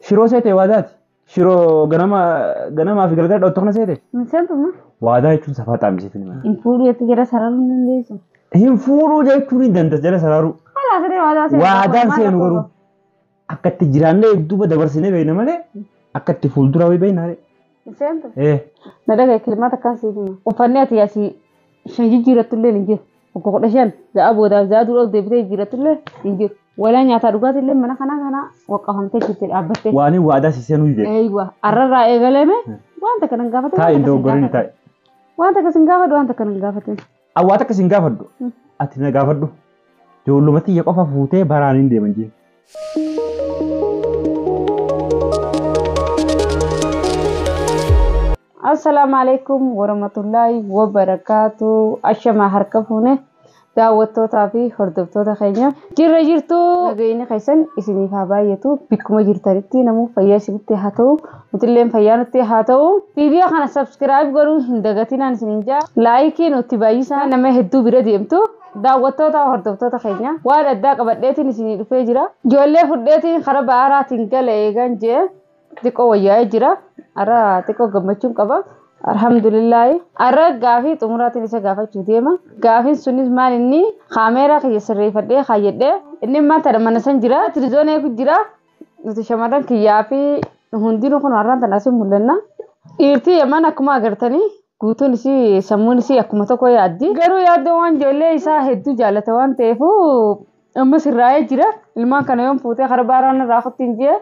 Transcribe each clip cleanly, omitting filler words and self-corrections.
Shiroo seete waadaati. Shiroo ganama ganamaa fi galgala dhoottu kana seete. Hin seentu ma? Waadaa jechuun safaa xaamisiitu ni mala. Hin fuudhu jettee jala sararuu hin dandeessu. Hin fuudhuu jechuun hin dandeessu jala sararuu. Kalaas ree waadaa seenu. Waadaan seenu garuu akka itti jiraannee duuba dabarsinee beekna malee akka itti fuuldura wayii beekna. Hin seentu. Ee. Na dhagaye kilmaata akkaan siif hima. Uffanni ati asii shan jijjiirattu illee hin jiru. Waggaa 15 za'a boodaaf za'a dura ol deebitee jijjiirattu illee hin jiru. Walaa nyaataa dhugaatii illee mana kanaa kanaa waqqafamtee jirti dhaabbattee. Waan hin waadaa si seenuu dide. Eeywa arrarraa eegalame wanta kana hin gaafatin. Taa'i hin doggorin taa'i. Wanta akkas hin gaafadhu wanta kana hin gaafatin. Awwaata akkas hin gaafadhu. Ati na gaafadhu. Ijoolluma tiyya qofa fuutee baraan hin deeman jee. Assalaamu alaikum warahmatullaahi wabarakaatu. Ashamaa harka fuune daawwattootaa fi hordoftoota keenya. Jirra jirtu nagayni keessan isiniif haa baay'atu. Bikkuma jirtanitti namuu fayyaa isinitti haa ta'u. Nutilleen fayyaa nutti haa ta'u. Viidiyoo kana subscribe godhuu hin dagatinaan isiniin jaa. Laayikii nutti baay'isaa nama hedduu bira deemtu. Daawwattoota hordoftoota keenya waan addaa qabadheetiin isinii dhufee jira. Ijoollee fudheetiin karaa baharaatiin gala eegan jee xiqqoo wayyaa'ee jira. Har'a xiqqoo gammachuun qaba. Alhamdulillaahi. Har'a gaafii xumuraatiin isa gaafachuu deema. Gaafiin sunis maal inni kaameeraa kiyya sirreeffadhee kaayyadhee inni maal tana mana san jira. Tirizoon eegu jira. Nuti shamarran kiyyaa fi hundinuu kun har'aan tana asin mul'anna. Dhiirtii yaman akkuma agartanii guutuun isii sammuun isii akkuma tokko yaaddi. Garuu yaaddoo waan ijoollee isaa hedduu jaalata waan ta'eef amma sirraa'ee jira. Ilmaan kana yoom fuutee karaa baaraan irraa kottiin jee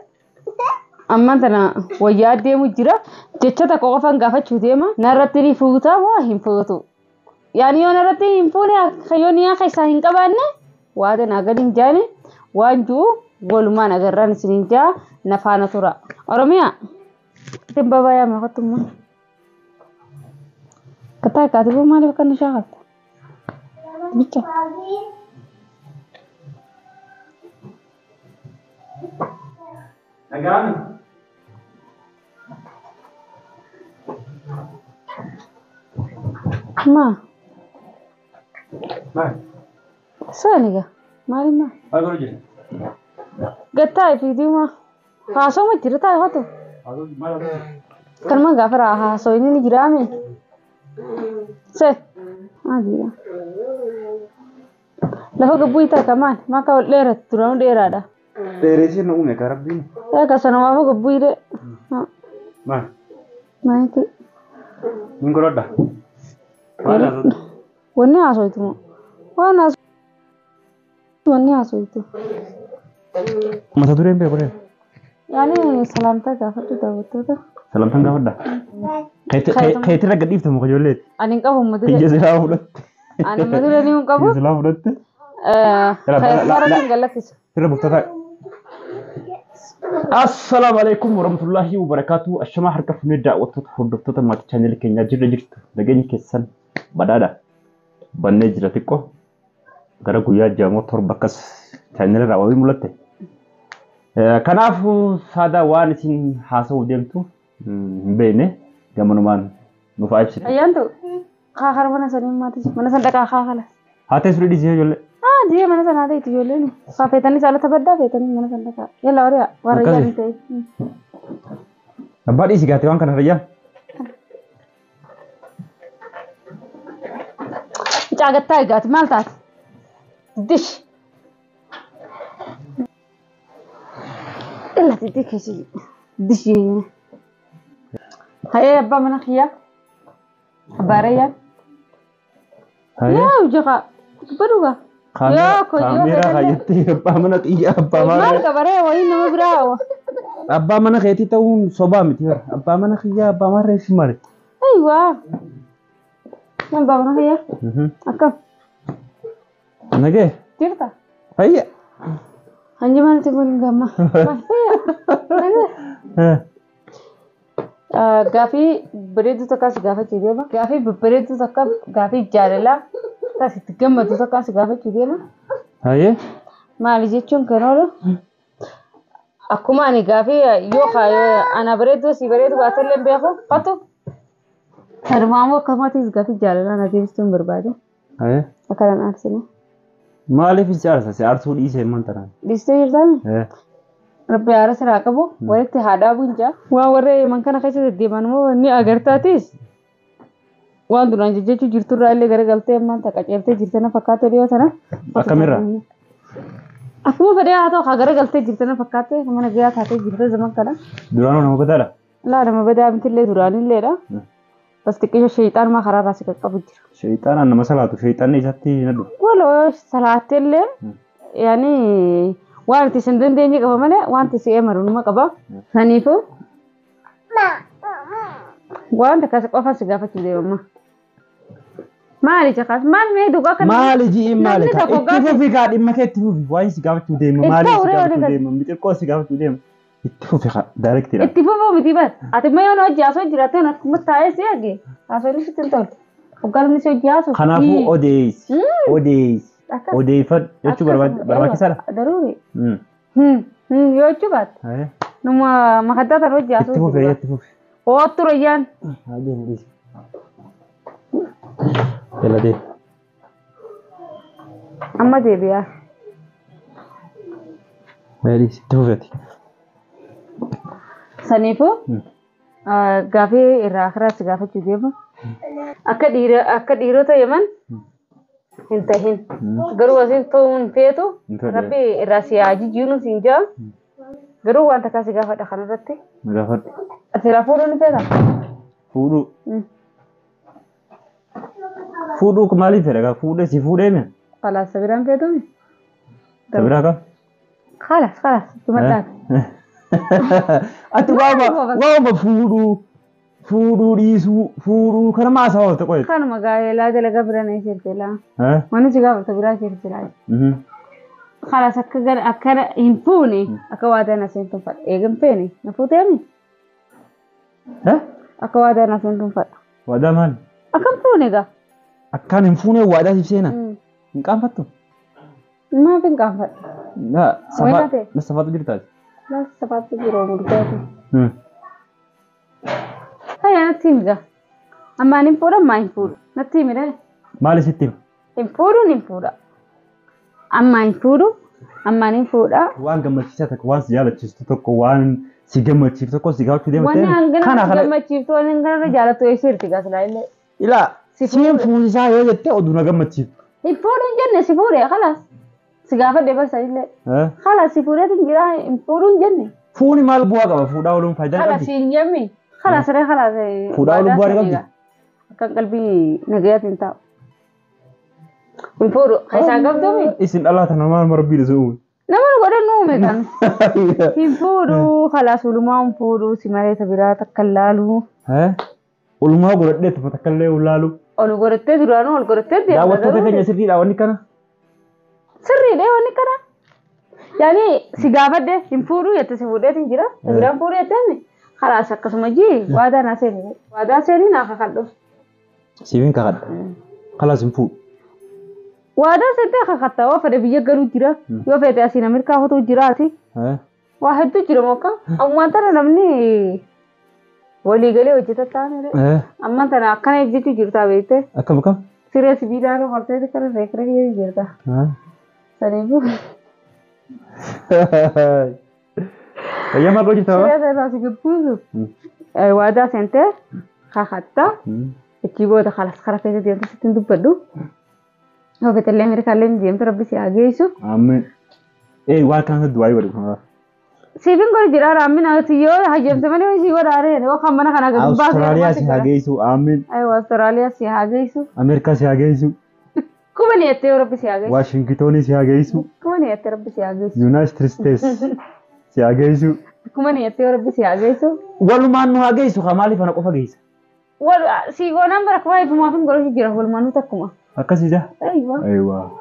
ammaan tana wayyaa deemu jira. Jecha tokko qofaan gaafachuu deema. Narratti ni fuutaa moo hin fuutu? Yaani yoo narratti hin fuune yoo niyaa keessaa hin qabaanne waada naa gadi hin jaane waan jiru walumaan agarraan isiniin jaa na faana tura. Oromiyaa. Itti babaa yaame kottummaa. Kataa kaatibuu maaliif akka inni shaakalta? Bicha. Nagaami. Maa? Maal? Saani gaa? Maali maa? Maal godhu jirta? Gattaa fiidiuma. Haasawma jira taa'e hotu. Maal haasawma? Kanuma gaafa haasawni ni jiraame. Se. Adiidha. Lafa gabbuu itti argamaan maka ol dheeratu duraanuu dheeraadha. Dheereessee na uume ka rabbiin. Egaa sanumaafuu gabbuu hidhee. Maal? Maayiti. Hin godhadha. Maal haasawtu? Wanni haasawtu moo? Waan haasawtu wanni haasawtu. Mata dureen beeku ree. Yaani salaamtaa gaafadhu daawwattoota. Salaamtaan gaafadha. Keetirra gad dhiiftamu ijoolleeti. Ani hin qabu mata duree. Ija silaa fudhatte. Ani mata duree ni hin qabu. Ija silaa fudhatte. Karaa hin galakkisu. Sirra buftataa. Assalaamu alaikum warahmatullaahi wabarakaatu. Ashamaa harka fuunee daawwattoota hordoftoota maatii chaanelii keenyaa jirra jirtu. Nageenyi keessan badhaadha. Bannee jira xiqqoo. Gara guyyaa jaamoo 7 akkas chaanelii irraa wabii mul'atte. Kanaaf saadaa waan isin haasa'uu deemtu hin beekne gamanumaan nuuf haa ibsitu. Ayyaantu kaakala mana sanii maatii mana san dhaqaa kaakala. Haa ta'e sirrii dhiisee ijoollee. Haa jee mana sana ta'e ijoolleen. Haa feetanii saalata baddaa feetanii mana san dhaqaa. Yalla warra warra Akkasi. yaadni ta'e. Abbaa dhiisi gaatee waan kana rayyaa. Caagattaa egaati maal taate? Dish. Illa diddi keessa dish. Hayee abbaa mana kiyyaa. Abbaa rayyaan. Yaa jaqa baduga. Yoo ko yoo Kaameeraa fedhan. kaayyatti abbaa mana xiyyaa abbaa Maal mana qabaree wayii nama biraa. abbaa mana keetii ta'uun sobaa miti bara. Abbaa mana kiyyaa abbaa mana reessi maali? Ayiwaa. Nan abbaa mana kiyyaa. Akkam Nagee jirta? fayya. Hanji mana xiqqoon hin gamma. Fayya. Gaafii bareedduu takka si gaafachuu deema. Gaafii babbareedduu takka gaafii jaalalaa taas itti gammadu takka si gaafachuu deema. Hayyee. Maali jechuun kan oolu akkuma ani gaafii yoo kaayoo ana bareedduu si bareedu baatellee hin beeku qottu. Sanumaamuu akkasumattis gaafii jaalalaa na deebistuu hin barbaadu. Hayyee. Akka nan aarsine. Maaliif si aarsa? Si aarsuu dhiisee maal tanaan? Dhiistee jirtaami? Rabbi haara siraa qabu walitti haa dhaabuun jaa. Waan warra Yemen kana keessa deddeeman immoo ni agartaatis. Waan duraan jejjechuu jirturraa illee garagaltee ammaan taqa ceeltee jirte na fakkaate dhiyoo tana. Akkamirraa? Akkuma fedhee haa ta'u haa garagaltee jirte na fakkaate nama nagayaa taatee jirte zaman kana. Duraanuu nama badaadha. Laa nama badaa mitillee duraanilleedha. Bas xiqqisho sheexaanumaa karaarraa si qaqqabu jira. Sheexaanaan nama salaatu sheexaanni isatti hin dhufu. Waloo salaatteellee yaani waan itti isin dandeenye qaba malee wanti si emaru numa qaba. Saniifuu waan takka qofa si gaafachuu deemama. Maali caqas maal mee dhugaa kan Maali ji'iin maali Namni kaa? tokko Itti fufi kaa dhimma kee itti fufi. Waa'ee si gaafachuu deema. Itti Maali si fufi, gaafachuu waliin deema? Mixirqoo si gaafachuu deema. Itti fufi kaa daayirektiidha. Itti fufuu miti bar. Ati immoo yoo na hojii haasoo jiraatte akkuma taa'ee si eege haasoo sitti hin tolu. Hoggaa namni si hojii haasoo. Kanaafuu odeessi. Odeessi. Odeeffadhu jechuu barbaachisaadha. Daruuri. Yoo jechuu baatte. Numa makaddaa tan hojii haasoo. Itti fufi itti fufi. Oottu royyaan. Haa deemu dhiisi. Jala deemu. Amma deebi'aa. Dhiisi itti fufi ati. Saniifuu gaafii irraa akiraa si gaafachuu deema. Akka dhiira akka dhiirota Yemen hin tahin. Garuu asiin ta'uu hin feetu. Hin fedhu. Rabbi irraa si haa jijjiiru siin jaa. Garuu waan takkaa si gaafadha kanarratti. Na gaafadhu. Ati irraa fuudhuu ni feetaa? Fuudhuu. Fuudhuu maaliif fedha kaa? Fuudhee si fuudhee mi? Khalaas sabiraan feetuumi? Sabiraa kaa? Khalaas khalaas ittuma dhaabe. Ati waama fuudhuu fuudhuu dhiisuu fuudhuu kana maasaa oolte qoyet. Kanuma gaa'elaa dalagaa bira na ishee laa. Wanni si gaafatu biraa ishee laa. Khalaas akka gara akka hin fuune akka waadaa na seentuun fadha. Eega hin feene na fuuteemi? Akka waadaa na seentuun fadha. Waadaa maali? Akka hin fuune gaa. Akkaan hin fuune waadaa siif seenaa? Hin qaanfattu? Maaf hin qaanfadha? Naa Wayina ta'e. safaatu safaatu jirtaati. Laal safaatti jiru murtaatu. Hayya natti himi gaa. Ammaan hin fuudha ammaa hin fuudhu. Natti himi dha. Maali sitti hima? Hin fuudhuun hin fuudha. Ammaa hin fuudhu ammaan hin fuudha. Waan gammachiisaa tokko waan si jaalachiistu tokko waan si gammachiiftu tokko si gaafachuu deema Wanni ta'e hangana kana si kana gammachiiftu wanni hangana jaalattu eessa jirti gaa silaa illee. ilaa Si siin fuusisaa yoo jette oduu na gammachiiftu. Hin fuudhu hin jenne si fuudhe khalaas. Si gaafadhe barsa illee. Khalaas si fuudheetu hin jira hin fuudhu hin jenne. Fuuni maal bu'aa qaba? Fuudhaa ooluun faayidaa Khalaas qabdi. hin jemmi. Khalaas ree khalaas. Fuudhaa ooluun bu'aa ni qabdi? Akkan qalbii nagayaatiin taa'u. Hin fuudhu. Keessaa qabdumi. Isin dhalaa tana maal marbii dhiisuu uume? Nama nu godhan nu uume kan. Hin fuudhu khalaas ulumaa hin fuudhu si malee ta biraa takka hin laalu. Olumaa godhadhee tufa takka illee ulaalu. Ol godhattee duraanuu ol godhattee deemta Daawwattoota garuu. keenya sirriidha wanni kana. Sirriidha wanni kana. Yaani si gaafadhe hin fuudhu jette si fuudheetiin jira. Ta biraan fuudhu jetteemi. Khalaas akkasuma jii waadaa naa seeni. Waadaa seeni naa kakadhu. Siifin kakadha. Khalaas hin fuudhu. Waadaa seentee kakatta yoo fedhe biyya galuu jira. Yoo fedhe asiin Ameerikaa hotuu jiraati. Waa hedduu jira mookka. Ammaan tana namni walii galee hojjeta taa'anii. Ammaan tana akkana hojjechuu jirta beekte. Akkam akkam? Siree sibiilaa irra hortee kana reekiree hojjechuu jirta. Saniifuu Fayyaa maal hojjetaa? siree irraa si gabbuusu. Waadaa seentee kakatta. Achii booda kalas karaa keessa deemtu sitti hin dubbadhu. Yoo fedhe illee Ameerikaa illee ni deemtu rabbi si haa geessu. Ameen. Waan kana du'aa godhu kanarraa. Siifin godhu jira raammin ati yoo hayyamte malee sii godhaaree yoo kan mana kana gadi baasee Awustiraaliyaa si haa geessu. Ameen. Aywa Awustiraaliyaa si haa geessu. Ameerikaa si haa geessu. Kuma ni jettee rabbi si haa geessu. Waashingitoonii si haa geessu. Kuma ni jettee rabbi si haa geessu. Yuunaayitid Isteets si haa geessu. Kuma ni jettee rabbi si haa geessu. Walumaan nu haa geessu haa maaliif ana qofa geessa? Wal si goonaan bara kuma ifumaaf hin godhu jira walumaanuu takkuma. Akkasiidha. Aywa. Aywa.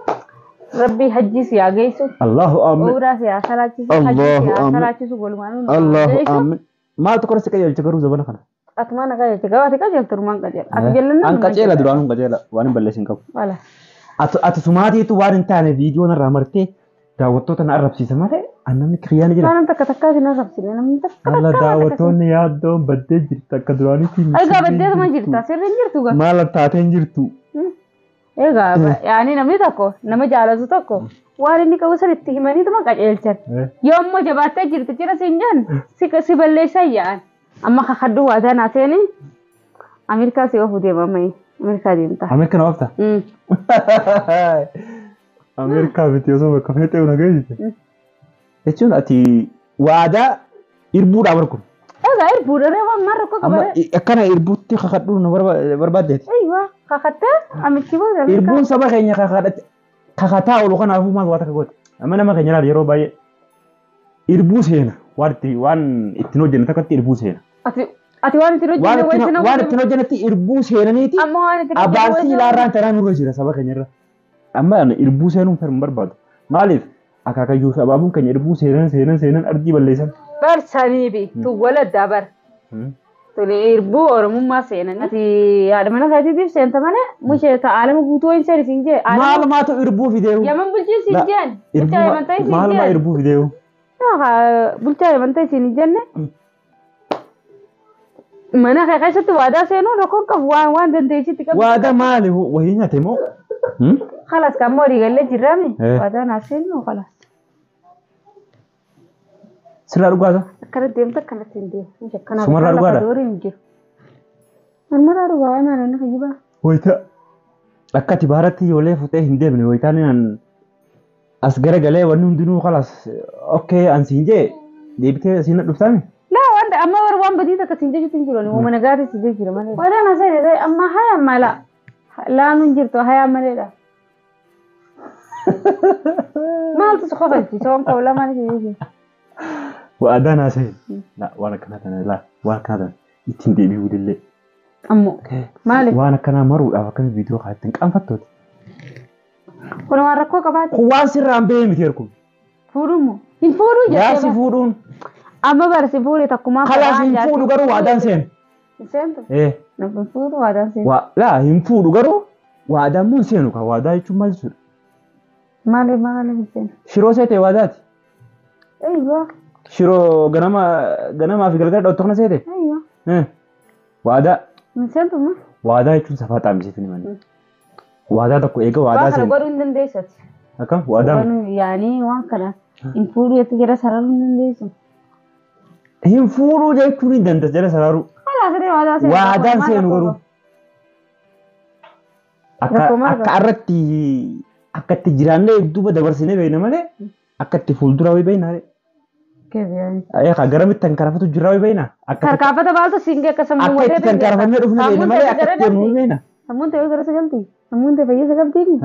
Rabbi hajji si haa geessu. Allahu aamin. Umraa si haa salaachisu. Hajji si Allahu haa aamin. salaachisu walumaanuu nu haa Allahu geessu. aamin. Maaltu qora si qajeelcha garuu zabana kana? Atumaan akka jecha gabaate qajeeltu rumaan qajeela. Ati jallanna An qajeela duraanuu qajeela waan hin balleessin qabu. Wala. Ati sumaatiitu waan hin taane viidiyoo narraa martee daawwattoota na arrabsiisa malee an namni kiriyyaan jira. Waan takka takkaa si arrabsine namni takka Alla takkaa waan takka. daawwattoonni yaaddoon baddee jirti akka duraanitti. Egaa baddeetuma jirta sirri hin jirtu gaa. Maal taatee hin jirtu. Egaa yaani namni tokko nama jaalatu tokko waan inni qabu san itti himaniituma qajeelchan. Yoo ammoo jabaattee jirti jira siin jedhan si balleessan yaa'an. Amma kakadhu waadaa naa seeni Ameerikaa si oofuu deema ammayyi. Ameerikaa deemta. Ameerikaa na oofta? Ameerikaa miti osoo bakka feetee na geessite. Jechuun ati waadaa irbuudhaa barku. Egaa irbuudha reefa ammaa rakkoo Amma qabare. akkana irbuutti kakadhuu nu barbaaddeeti. Eeywa kakattee amichi booda. Irbuun saba keenya kakataa oolu kanaafuu maal waa takka goote. Amma nama keenya laal yeroo baay'ee irbuu seena waan ittiin hojjenne takkatti irbuu seena. Ati waan ittiin hojjenne wayii Waan ittiin hojjennetti irbuu seenaniiti Amma waan ittiin hojjenne abaarsi ilaarraan tanaa nurra jira saba keenya irra. Amma irbuu seenuun hin barbaadu. Maaliif akaakayyuu fi abaabuun keenya irbuu seenan seenan seenan ardii balleessan. Bar saniifi tun waladdaa bar. Tole irbuu Oromummaa seenan. Ati haadha mana keetiitiif seenta malee mushee ta'aalama guutuu hin seeni siin jee. Maalumaatu irbuu fideewu. Yaman bulchiin siin jeen. Bulchaa yaman ta'e siin Maalumaa jeen. irbuu fideewu. Bulchaa yaman ta'e siin jenne. Mana kee keessatti waadaa seenuu rakkoon qabu waan dandeessitti qabu. Waadaa maali wayii nyaate moo? Khalas kan walii galee jirraami. Waadaa naa seenuu khalas. Sirraa dhugaata? Akkana deemta akkanatti hin deemu. Sumarraa dhugaadha? Dooriin hin jiru. Marmaraa dhugaa waan inni fayyibaa. Wayita akka ati baaratti ijoollee fuutee hin deemne wayitaan an as garagalee wanni hundinuu khalas okkee an siin jee deebitee asiin na dhuftaami? Laa wanta amma warra waan badii takka siin jechuutti hin jiru. Uumama nagaati si jira malee. Waadaan asee amma haya amma laa. Laanu hin jirtu haya maleedha. Maaltu si kofalchiisa waan qabu lamaan si jechuudha. Waadaan asee waan akkanaa tana laa waan akkanaa tana ittiin deebi'uu dillee. Ammoo maaliif? Waan akkanaa maruudhaaf akkami viidiyoo kaa ittiin qaanfattooti. Kun waan rakkoo qabaate. Kun waan sirraan bahee miti ergu. Fuudhumoo? Hin fuudhuu jettee. Yaasi fuudhuun. Amma barsi fuudhe takkumaa. Kalaas hin fuudhu garuu waadaan seenu. Hin seentu? Hin fuudhu waadaan seenu. Laa hin fuudhu garuu waadaan moo hin seenu kan waadaa jechuun maal jechuudha? Maaliif maaliif hin seenu? Shiroo seete waadaati? Eeyyoo. Shiroo ganamaa fi galgala dhawattu kana seete? Eeyyoo. Waadaa. Hin seentu moo? Waadaa jechuun safaa xaamisiitu ni malee. Waadaa tokko eega waadaa seenu. Waan kana godhuu hin dandeessati. Akkam waadaa? Yaani waan kana hin fuudhu jettee jala sararuu hin dandeessu. Hin fuudhuu jechuun hin dandeessu jala sararuu. Waadaan seenu garuu. Akka irratti akka itti jiraannee duuba dabarsinee beekna malee akka itti fuuldura wayii beekna. Garamitti kan karafatu jirra wayii beekna. Tarkaanfata baaltu siin akka sammuu Akka itti kan karafannee dhufne beekna malee akka itti deemnu beekna. Sammuun ta'ee gara sagaltii. Sammuun ta'ee fayyisa sagaltii.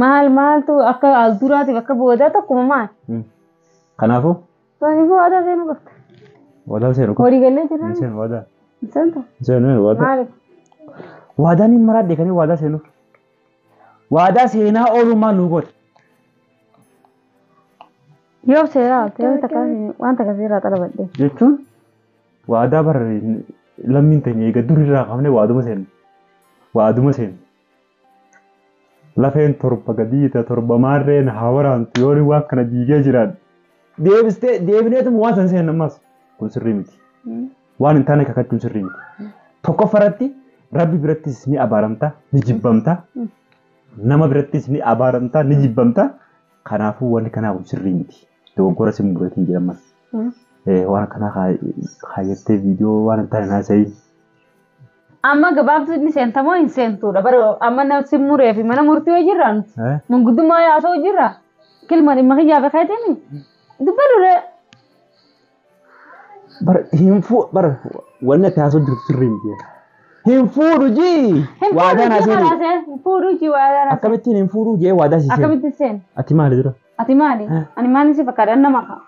Maal maaltu akka al duraatiif akka boodaa tokkuma maal. Kanaafuu. Kanaafuu waadaa seenuu qabda. Waadaa seenu qabda. Walii galee jirra. Hin seenu waadaa. Hin seentu. Hin seenu waadaa. Maaliif? Waadaan hin maraadhe kan waadaa seenuuf. Waadaa seenaa oolummaa nu godhe. Yoo seeraa waan takka seeraa xalabadhe. Jechuun waadaa bara lammiin teenya eega durirraa qabnee waaduma seenu. Waaduma seenu. Lafeen torba gadiita torba maarreen haa waraantu yoo waan kana diigee jiraan. Deebistee deebineetuma waan san seenan ammas kun sirrii miti. Waan hin taane kakachuun sirrii miti. Tokkoffaratti rabbi birattis ni abaaramta ni jibbamta. Nama birattis ni abaaramta ni jibbamta. Kanaafuu wanni kanaa kun sirrii miti. Dogoggora si mudatu jedhamas. Waan kanaa kaayyattee viidiyoo waan hin taane naasa'iin. Amma gabaabtuu inni seentamoo hin seentuudha. Bara amma namsi muree fi mana murtii hojii jirra nuti. Manguddummaa yaasoo hojii jirra. Kilma dhimma kiyyaa fi keetiin dubbadhu. Bara hin fuudhu bara wanni ati haasoo jirtu sirrii miti. Hin fuudhu jii. Waadaan haasoo. Hin fuudhu jii waadaan haasoo. Akkamittiin hin fuudhu jee waadaa si seenu. Akkamittiin seenu. Ati maali dura? Ati maali? Ani maali si fakkaata nama kaa.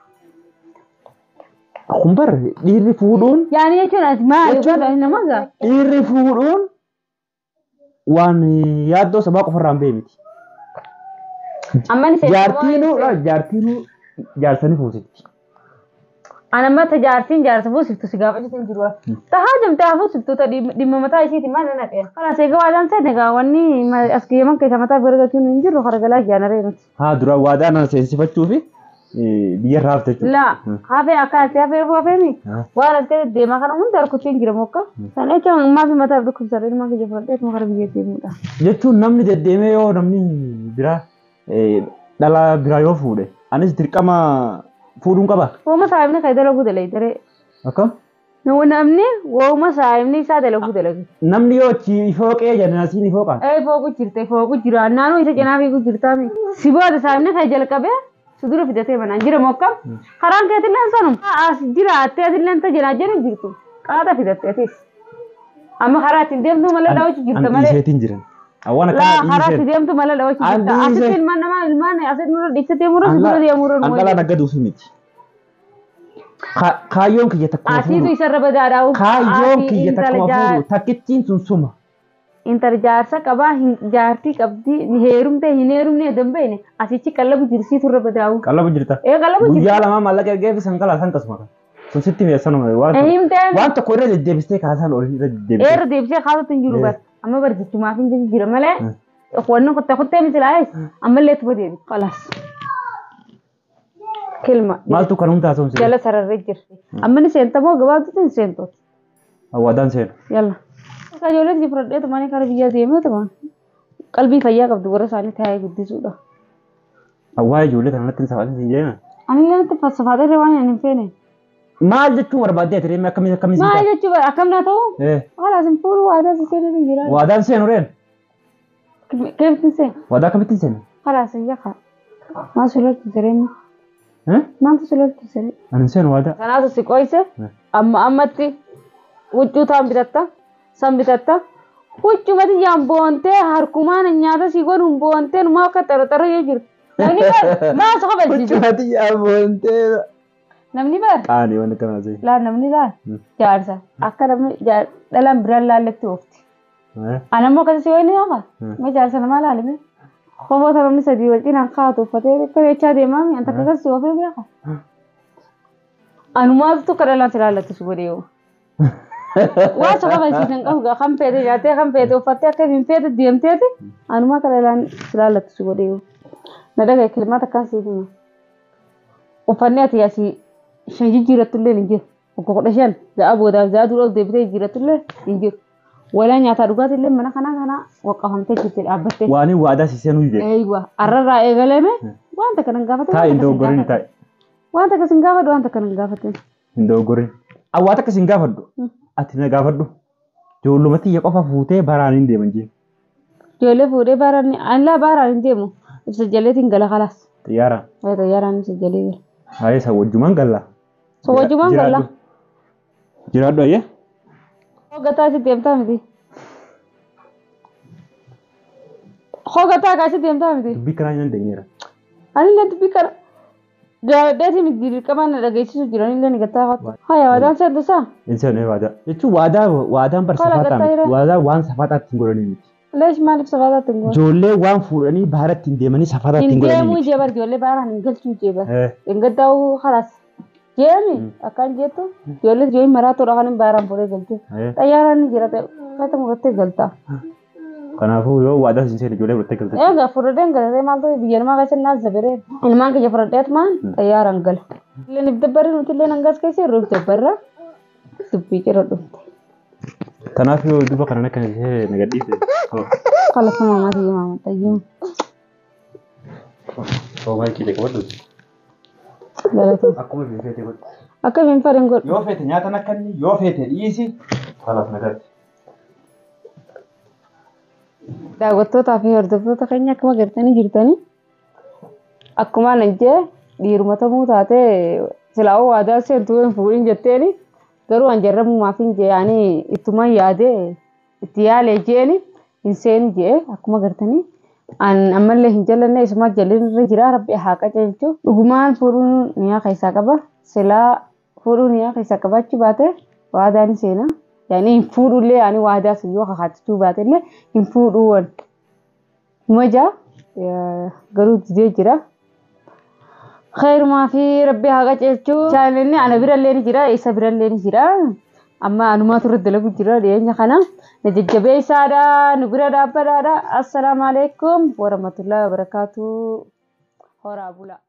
Kun bara dhiirri fuudhuun. Yaani jechuun ati maali? Nama gaa. Dhiirri fuudhuun waan yaaddoo sabaa qofarraa hin ba'e miti. Amma ni Jaartiinuu jaartiinuu jaarsanii fuusitti. Ana amma jaartiin jaarsa fuusiftu si gaafachuutu hin jiru. Tahaa jamtee haa fuusiftu dhimma mataa ishiiti maal na dhaqee. Kalaas egaa waadaan seene egaa wanni as kiyyaman keessa mataa gargachuun hin jiru haragalaa jaanaree nuti. Haa dura waadaa na seensifachuu fi Biyya irraa hafte jechuudha. Laa hafee akka ati hafee hafeemi waan as keessa deemaa kana hunda harkuttiin jira mokka. Sana jecha ammaa fi mataaf dhukkubsarra ilmaan kiyya fudhadhee akkuma kara biyya deemuudha. Jechuun namni deddeemee yoo namni biraa dhala biraa yoo fuudhe anis dirqama fuudhuun qaba. Wooma saayimni kan dalaguu dalagee. Akkam? Namni wooma saayimni isaa dalaguu dalage. Namni yoo achi fooqee jedhan asiin fooqa. Ee fooqu jirte fooqu jira naannoo isa cinaa fiigu jirtaami. Si booda saayimni kan jalqabee si dura fidatee manaan jira mokka. Karaan keetillee sanuma. As jiraattee atillee tajaajilaa jiru jirtu. Qaata fidattee atis. Amma karaa ittiin deemtu malee dhawachu jirta An malee. dhiiseetiin jiran. Awwaan Laa akkana karaa itti dhiiseen. deemtu malee dhawachu An jirta. Asitti dhiisee. ilmaan namaa ilmaan asitti nurra dhiiftee deemurra si dura deemurra An dhalaa naggaduufi miti. Kaayyoon kiyya takkuma Asiitu fuudhu. isarra badaadhaa. Kaayyoon kiyya takkuma fuudhu. Takkittiin sun suma. Intala jaarsa qabaa jaartii qabdi ni heerumte hin heerumne dambeene asichi qallabu jirsiitu irra badaa'u. Qallabu jirta. Ee qallabu jirti. Guyyaa lama maallaqa ergeef san qalaa san tasuma. Sun sitti mi'eessanuma waan tokko. Himtee Waan tokko irra deddeebistee kaasaan ol irra deddeebistee. eerra deebisee kaasutti hin jiru bar. Amma bar jechumaaf hin jira malee. Wanni kuttee kuttee misilaayis ammallee ittuma deebi. Khalaas. Kilma. Maaltu kan humna taasisuun Jala sararree jirti. Amma ni seentamoo gabaabduutti hin seentooti. Waadaan seenu. Yalla. Akka ijoolleen si fudhadhee tumanii kara biyyaa deemee tuma qalbii fayyaa qabdu warra isaanii taa'ee guddisuudha. Awwaa ijoollee kana natti hin safaatin siin jedhama. Ani illee natti fassafaatee waan hin feene. Maal jechuun barbaaddee ati reemee akkamii akkamii Maal jechuun akkam naa ta'u? Haala isin fuudhuu waadaa si seenuu hin jira. Waadaan seenu reen. Keemtiin seen. Waadaa akkamittiin seenu? Haala isin yaqa. Maal suloltu jireenya? Maaltu suloltu jireenya? Ani hin seenu waadaa. Kanaatu si qoyse amma ammatti huccuu taan bitatta san bitatta huccumati yaan boontee harkumaan nyaata si godhuun boontee numaa akka xaraxara yoo jiru. Namni bar maa si kabalchiisu? Huccumati yaan boontee. Namni bar Qaanii waan akkanaa seenu. laa namni laa jaarsa akka namni dhalaan biraan laalletti oofti. Anammoo akkasii yoo inni hafa mee jaarsa namaa laalime. Kofoota namni sadii wal cinaan kaa'atu uffatee akka jechaa deemaa mi anta akkas oofee beeka. Anumaatu akka dhalaan si laallattu si godhe yoo. Waan si kabalchiisan qabu gaa kan feete nyaattee kan feete uffattee akka hin feete deemteeti anumaa akka dhalaan si laallattu si godhe yoo. Na dhagaye kilmaata akkaan siif hima. Uffanni ati asii shan jijjiirrattu illee hin jiru. Waggaa 15 za'a boodaaf za'a dura ol deebitee jijjiirrattu illee hin jiru. Walaa nyaataa dhugaatii illee mana kanaa kanaa waqqafamtee jirti dhaabbattee. Waan waadaa si seenuu jedhe. Eeywa arrarraa eegalame wanta kana hin gaafatin. Taa'i hin doggorin taa'i. Wanta akkas hin gaafadhu wanta kana hin gaafatin. Hin doggorin. Awwaata akkas hin gaafadhu. Ati na gaafadhu. Ijoollumatti iyya qofa fuutee baraan hin deeman jee. Ijoollee fuudhee baaraan anlaa baaraan hin deemu. Ibsa jaleetiin gala kalaas. Xiyyaaraan. Ee xiyyaaraan ibsa jalee gala. Haayee isa wajjumaan galla. So wajjumaan galla. Jiraadhu ayyee. Hoggataa asi deemtaa miti. Hoggataa kaasi deemtaa miti. Dubbii kanaa hin dandeenyeera. Ani illee dubbii kana jaaladheeti miti dirqamaan na dhageessisu jiran illee ni gattaa qabu. Haya waadaan seentu isaa. Hin seenu waadaa. Jechuun waadaa waadaan bar Kola safaataa gattaa miti. jira. Waadaa waan safaataa ittiin godhanii miti. Leesh maaliif safaataa ittiin godhan? Ijoollee waan fuudhanii baara ittiin deemanii safaataa Hin ittiin godhanii deemuu miti. jee bar ijoollee baaraan hin galchuu jee bar. Hin gaddaa'uu kalaas. Jeemi akkaan jettu ijoollee ijoollee maraatuudha kan hin baaraan fuudhee galchuu. Xayyaaraan ni jira ta'e uffata murattee galta. Kanaafuu yoo waadaa hin seenu ijoollee fudhattee galta. Egaa fudhadheen galatee maal ta'e biyya namaa keessa naas zabiree. Ilmaan kiyya fudhadheet maan xayyaaraan gala. Illeen ibda barri nuti illee hangas keessa yeroo ibda barra dubbii cira dhufte. Kanaaf yoo duba kana akka ishee na gadhiise. Kalafa maamaa tiyya maamaa xayyiin. Soomaa kiyya qabadhu. Galata. Akkuma feete godhu. Akka hin fedhin godhu. Yoo feete nyaatan akka inni yoo feete dhiisi. Kalaaf nagaatti. Daawwattootaa fi hordoftoota keenya akkuma gartanii jirtanii akkuma nan jee dhiiruma ta'uu taatee silaa'uu waadaa seentuu hin fuudhin jetteeni garuu an jarramumaaf hin jee ani ittuma yaadee itti yaalee jeeni hin seenu jee akkuma gartanii an ammallee hin jallanne isuma jallinirra jira rabbi haa qajeelchu dhugumaan fuudhuun niyaa keessaa qaba silaa fuudhuun niyaa keessaa qabaachuu baate waadaan seena. Yani hin fuudhullee ani waadaa sun yoo kakaachuu baatellee hin fuudhuuwwan. Maja garuu didee jira. Khayrumaa fi rabbi haa qajeelchuu. Chaanalli ana birallee ni jira isa birallee ni jira. Amma anumaatu irra dalagu jira dhiyeenya kana. Na jajjabeessaadha nu bira dhaabbadhaadha. Assalaamu alaikum warahmatullahi wabarakaatu. Horaa bulaa.